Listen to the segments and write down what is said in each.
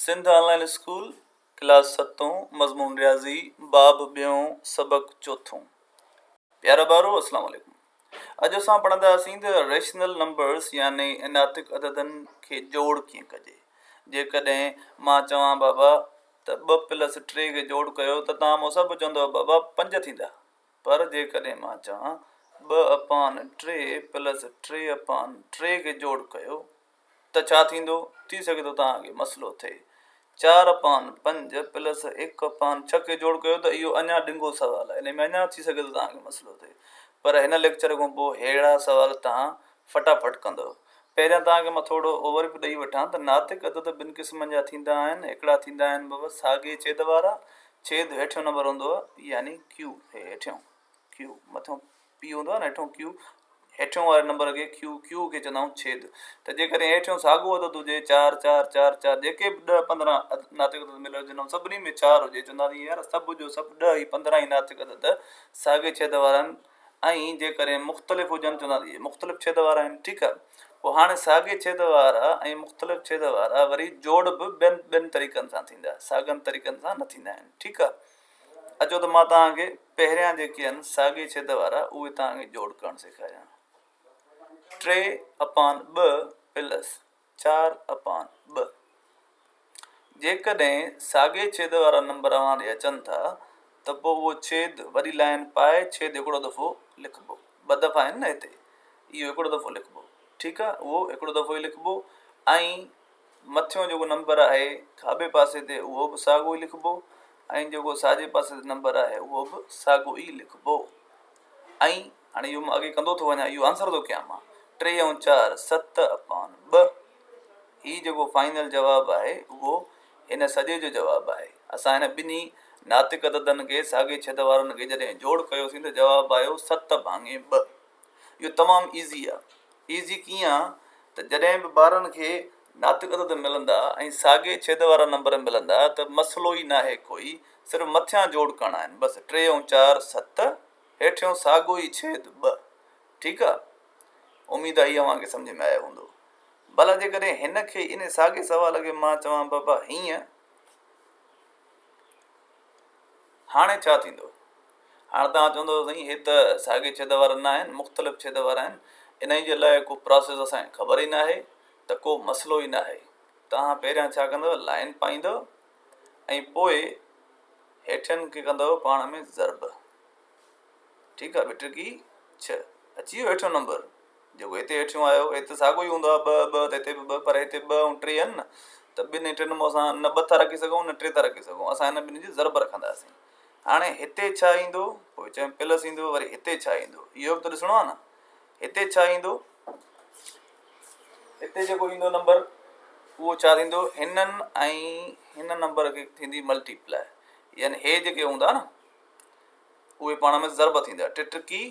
سنڌ آن line school class ستون مضمون رياضي باب ٻيون سبق چوٿون. پيارا ٻارو اسلام عليڪم اڄ اسان پڙهنداسين ته ريشنل نمبرس يعني ناطق عددن کي جوڙ ڪيئن ڪجي جيڪڏهن مان چوان بابا ته ٻه پلس ٽي کي جوڙ ڪيو ته توهان مون سڀ چوندو بابا پنج ٿيندا پر جيڪڏهن مان چوان ٻه اپان ٽي پلس ٽي اپان ٽي کي جوڙ ڪيو ته ڇا ٿيندو؟ ٿي سگهي ٿو توهان کي مسئلو ٿئي. چار اپان پنج پلس هڪ اپان ڇهه کي جوڙ ڪيو ته اهو اڃا ڊگهو سوال آهي. انهي ۾ اڃا ٿي سگهي ٿو توهان کي مسئلو ٿئي. پر هن ليڪچر کان پوء ههڙا سوال توهان فٽافٽ ڪندؤ. پهريان توهان کي مان ٿورو اوور ويو ڏئي وٺان ته ناطق عدد ٻن قسمن جا ٿيندا آهن. هڪڙا ٿيندا آهن بابا ساڳئي ڇيد وارا. ڇيد هيٺيون نمبر هوندو آهي يعني ڪيو هي هيٺيون ڪيو مٿيون پي هوندو آهي نه هيٺون ڪيو هيٺيون واري نمبر کي ڪيو ڪيو کي چوندا آهيون ڇيد ته جيڪڏهن هيٺيون ساڳو عدد هجي چار چار چار چار جيڪي به ڏهه 15 ناطق عدد مليل هجن سڀني ۾ چار هجي چوندا آهيون يار سڀ جو سڀ ڏهه ئي 15 ئي ناطق عدد ساڳي ڇيد وارا آهن ۽ جيڪڏهن مختلف هجن چوندا اهي مختلف ڇيد وارا آهن ٺيڪ آهي پوء هاڻي ساڳي ڇيد وارا ۽ مختلف ڇيد وارا وري جوڙ به ٻين ٻين طريقن سان ٿيندا ساڳن طريقن سان نه ٿيندا آهن ٺيڪ آهي اچو ته مان توهان کي پهريان جيڪي آهن ساڳي ڇيد وارا اهي توهان کي جوڙ ڪرڻ سيکاريان. ٽي اپان ٻه پلس چار اپان ٻه. جيڪڏهن ساڳي ڇيد وارا نمبر اوهان ڏي اچن ٿا ته پوء اهو ڇيد وڏي لائين پائي ڇيد هڪڙو دفعو لکبو. ٻه دفعا آهن نه هتي اهو هڪڙو دفعو لکبو ٺيڪ آهي اهو هڪڙو دفعو ئي لکبو ۽ مٿيون جيڪو نمبر آهي کاٻي پاسي تي اهو به ساڳيو ئي لکبو ۽ جيڪو ساڄي پاسي تي نمبر آهي اهو به ساڳيو ئي لکبو ۽ هاڻي اهو مان اڳي ڪندو ٿو وڃان اهو آنسر ٿو ڪيان مان ٽي ۽ چار ست اپان ٻه هي جيڪو فائنل جواب آهي اهو هن سڄي جو جواب آهي اسان هن ٻنهي ناطق عددن کي ساڳي ڇيد وارن کي جڏهن جوڙ ڪيوسين ته جواب آيو ست ڀاڱي ٻه اهو تمام ايزي آ. ايزي ڪيئن آ ته جڏهن به ٻارن کي ناطق عدد ملندا ۽ ساڳئي ڇيد وارا نمبر ملندا ته مسئلو ئي ناهي ڪوئي صرف مٿيان جوڙ ڪرڻا آهن بس ٽي ۽ چار ست هيٺيون ساڳو ئي ڇيد ٻه ٺيڪ آ اميد آ هي اوهان کي سمجهه ۾ آيو هوندو ڀلا جيڪڏهن هن کي ان ساڳئي سوال کي مان چوان بابا هيئن هاڻي ڇا ٿيندو؟ هاڻ توهان چوندو سائين هي ته ساڳي ڇيد وارا نه آهن مختلف ڇيد وارا آهن انهي جي لاء ڪو پراسيس اسان کي خبر ئي ناهي ته ڪو مسئلو ئي ناهي توهان پهريان ڇا ڪندو لائن پائيندو ۽ پوء هيٺين کي ڪندو پاڻ ۾ ضرب ٺيڪ آهي ٻه ٽي ڇهه اچي ويو هيٺيون نمبر جيڪو هتي هيٺيون آيو هتي ته ساڳيو ئي هوندو آهي ٻه ٻه ته هتي به ٻه پر هتي ٻه ۽ ٽي آهن نه ته ٻن ۽ ٽن مان اسان نه ٻه ٿا رکي سگهون نه ٽي ٿا رکي سگهون اسان هن ٻنهي جي ضرب رکنداسين هاڻي هتي ڇا ايندو پوء وچ ۾ پلس ايندو وري هتي ڇا ايندو اهو به ته ڏسڻو آهي نه هتي ڇا ايندو هتي جيڪو ايندو نمبر اهو ڇا ٿيندو هنن ۽ هن نمبر کي ٿيندي ملٽي پلائي يعني هي جيڪي هوندا نه اهي پاڻ ۾ ضرب ٿيندا ٽي ٽڪي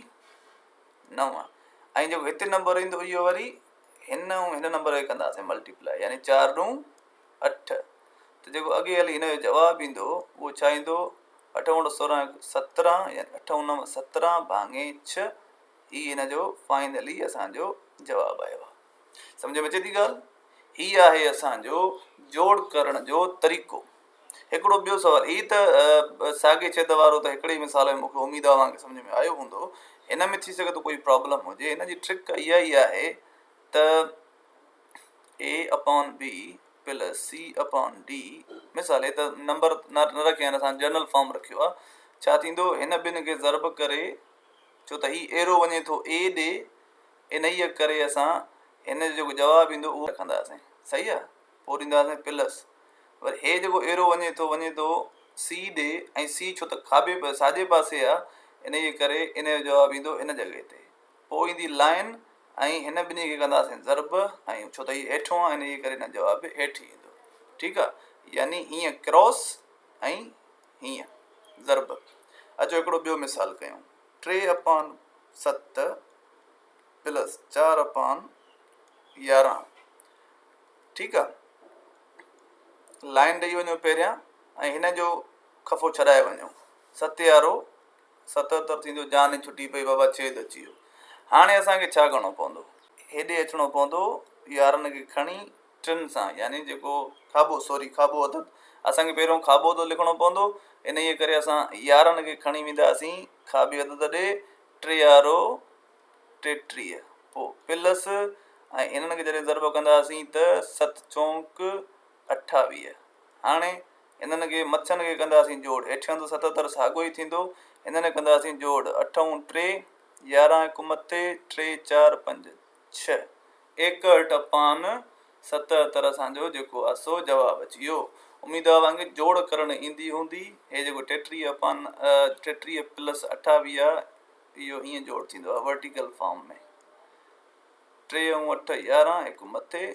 نو ۽ جيڪو هتي نمبر ايندو اهو وري هن ۽ هن نمبر کي ڪنداسين ملٽيپلائي يعني چار ڏون اٺ ته جيڪو اڳي هلي هن جو جواب ايندو اهو ڇا ايندو اٺ اڻ 16 17 يعني اٺ نو 17 ڀاڱي ڇهه هي هن جو فائنلي اسان جو جواب آيو آهي سمجھ ۾ اچي ٿي ڳالهه هي آهي اسان جو جوڙ ڪرڻ جو طريقو هڪڙو ٻيو سوال، هي ته ساڳئي ڇيد وارو ته هڪڙي ئي مثال ۾ مون کي اميد آهي اوهان کي سمجهه ۾ آيو هوندو. هن ۾ ٿي سگهي ٿو ڪوئي پرابلم هجي. هن جي ٽرڪ اها ئي آهي ته A upon B plus C upon D مثال هي ته نمبر نه رکيا آهن اسان جنرل فارم رکيو آهي ڇا ٿيندو هن ٻن کي ضرب ڪري ڇو ته هي ايرو وڃي ٿو اي ڏي انهيء ڪري اسان هن جو جيڪو جواب ايندو اهو رکنداسين صحيح آهي پوء ڏينداسين پلس وري هي جيڪو ايرو وڃي ٿو وڃي ٿو سي ڏي ۽ سي ڇو ته کاٻي ساڄي پاسي آ انهيء ڪري ان جو جواب ايندو ان جڳهه تي پوء ايندي لائن ۽ هن ٻنهي کي ڪنداسين ضرب ۽ ڇو ته هي هيٺون آ انهيء ڪري ان جواب به هيٺ ئي ايندو ٺيڪ آ يعني هيئن ڪراس ۽ هيئن ضرب اچو هڪڙو ٻيو مثال ڪيون ٽي اپان ست پلس چار اپان 11 ٺيڪ آ لائن ڏئي وڃو پهريان ۽ هن جو خفو ڇڏائي وڃو ستيارو 77 ٿيندو جان ڇٽي پئي بابا ڇيد اچي ويو هاڻي اسان کي ڇا ڪرڻو پوندو هيڏي اچڻو پوندو 11 کي کڻي ٽن سان يعني جيڪو کاٻو سوري کاٻو عدد اسان کي پهريون کاٻو عدد لکڻو پوندو انهيء ڪري اسان 11 کي کڻي وينداسين کاٻي عدد ڏي ٽيهارو 33 پوء پلس ۽ انهن کي جڏهن ضرب ڪنداسين ته ست چونڪ 28. هاڻي انهن کي مٿين کي ڪنداسين جوڙ هيٺيان ته 77 ساڳيو ئي ٿيندو انهن کي ڪنداسين جوڙ اٺ ۽ ٽي 11 هڪ مٿي ٽي چار پنج ڇهه 61 اپان 77 اسان جو جيڪو آ سو جواب اچي ويو. اميد آ اوهان کي جوڙ ڪرڻ ايندي هوندي. هي جيڪو 33 اپان 33 پلس 28 آ اهو ائين جوڙ ٿيندو آ ورٽيڪل فارم ۾ ٽي ۽ اٺ 11 هڪ مٿي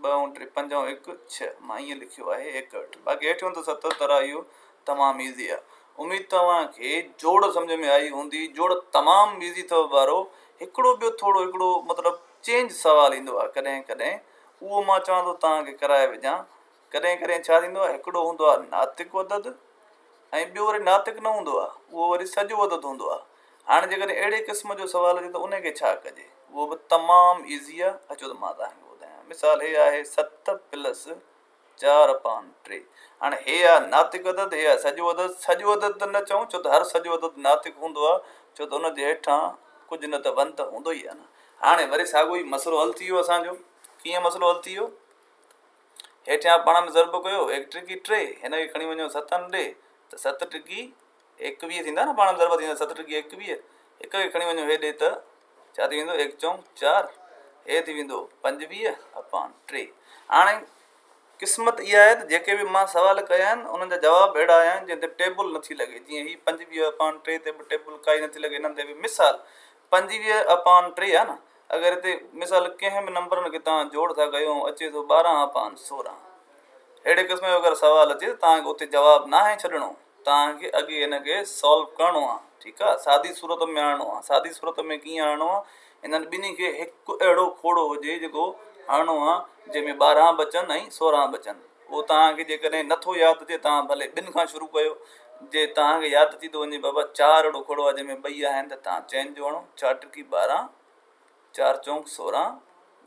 ٻه ۽ ٽي پنج ۽ هڪ ڇهه مان ائين لکيو آهي 61 باقي هيٺيون ته 77 آ اهو تمام ايزي آ. اميد ته اوهان کي جوڙ سمجهه ۾ آئي هوندي. جوڙ تمام ايزي اٿو ٻارو. هڪڙو ٻيو ٿورو هڪڙو مطلب چينج سوال ايندو آهي ڪڏهن ڪڏهن اهو مان چوان ٿو توهان کي ڪرائي وجهان. ڪڏهن ڪڏهن ڇا ٿيندو آهي هڪڙو هوندو آهي ناطق عدد ۽ ٻيو وري ناطق نه هوندو آهي اهو وري سڄو عدد هوندو آهي. هاڻي جيڪڏهن اهڙي قسم جو سوال اچي ته ان کي ڇا ڪجي؟ اهو به تمام ايزي آهي اچو ته مان توهان کي ٻڌايان. مثال هي آهي ست پلس چار اپان ٽي. هاڻي هي آهي ناطق عدد هي آهي سڄو عدد. سڄو عدد ته نه چئون ڇو ته هر سڄو عدد ناطق هوندو آهي ڇو ته ان جي هيٺان ڪجهه نه ته ون ته هوندو ئي آهي نه. هاڻي وري ساڳيو ئي مسئلو حل ٿي ويو اسان جو. ڪيئن مسئلو حل ٿي ويو؟ هيٺيان پاڻ ۾ ضرب ڪيو هڪ ٽڪي ٽي هن کي کڻي وڃو ستن ڏي ته ست ٽڪي 21 ٿيندا نه پاڻ ۾ ضرب ٿيندا ست ٽڪي 21 هڪ کي کڻي وڃو هيڏي ته ڇا ٿي ويندو هڪ چونڪ چار هي ٿي ويندو 25 اپان ٽي. هاڻي قسمت اها آهي ته جيڪي به مان سوال ڪيا آهن انهن جا جواب اهڙا آيا آهن جنهن تي ٽيبل نٿي لڳي جيئن هي 25 اپان ٽي تي به ٽيبل ڪائي نٿي لڳي انهن تي به مثال 25 اپان ٽي آهي نه اگر هتي مثال ڪنهن به نمبرن کي توهان جوڙ ٿا ڪيو ۽ اچي ٿو 12 اپان 16 اهڙي قسم جو اگر سوال اچي ته توهان کي اتي جواب ناهي ڇڏڻو توهان کي اڳي ان کي سالو ڪرڻو آهي ٺيڪ آهي سادي صورت ۾ آڻڻو آهي سادي صورت ۾ ڪيئن آڻڻو آهي انهن ٻنهي کي هڪ اهڙو کوڙو هجي جيڪو آڻڻو آهي جنهن ۾ 12 بچن ۽ 16 بچن اهو توهان کي جيڪڏهن نٿو ياد اچي توهان ڀلي ٻن کان شروع ڪيو جي توهان کي ياد اچي ٿو وڃي بابا چار اهڙو کوڙو آهي جنهن ۾ ٻئي آهن ته توهان چئن جو هڻو چار ٽڪي 12 چار چونڪ 16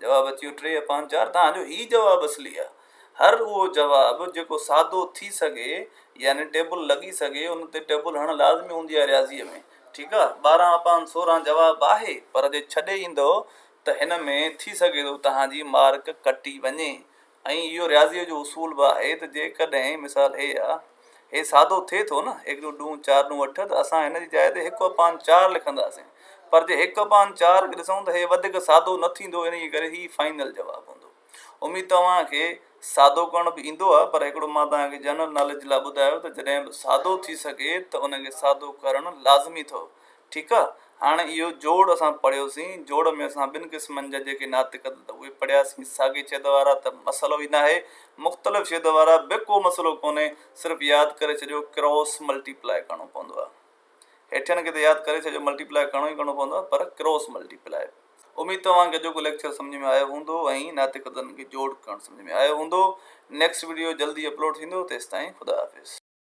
جواب اچي ويو ٽي اپان چار توهان جو هي جواب اصلي آهي هر اهو جواب جيڪو سادو ٿي سگهي يعني ٽيبل لڳي سگهي ان تي ٽيبل هڻڻ لازمي هوندي آهي رياضيء ۾ ٺيڪ آهي 12 اپان 16 جواب آهي پر جي ڇڏي ايندو ته هن ۾ ٿي سگهي ٿو توهان جي مارڪ ڪٽي وڃي ۽ اهو رياضيء جو اصول به آهي ته جيڪڏهن مثال هي آ، هي سادو ٿئي ٿو نه، هڪ ڏون ڏون، چار ڏون اٺ ته اسان هن جي جاء تي هڪ اپان چار لکنداسين. پر جي هڪ اپان چار کي ڏسون ته هي وڌيڪ سادو نه ٿيندو انهيء ڪري هي فائنل جواب هوندو. اميد ته اوهان کي سادو ڪرڻ به ايندو آ پر هڪڙو مان توهان کي جنرل ناليج لاء ٻڌايو ته جڏهن به سادو ٿي سگهي ته ان کي سادو ڪرڻ لازمي اٿو. ٺيڪ آ هاڻي اهو جوڙ اسان پڙهيوسين جوڙ ۾ اسان ٻن قسمن جا جيڪي ناطق عدد اهي پڙهياسين ساڳي ڇيد وارا ته مسئلو ئي ناهي مختلف ڇيد وارا به ڪو مسئلو ڪونهي صرف ياد ڪري ڇڏيو ڪراس ملٽيپلائي ڪرڻو پوندو آ هيٺين کي ته ياد ڪري ڇڏيو ملٽيپلائي ڪرڻو ئي ڪرڻو پوندو آ پر ڪراس ملٽيپلائي. اميد ته اوهان کي اڄوڪو ليڪچر سمجهه ۾ آيو هوندو ۽ ناطق عددن کي جوڙ ڪرڻ سمجهه ۾ آيو هوندو نيڪسٽ وڊيو جلدي اپلوڊ ٿيندو تيستائين خدا حافظ.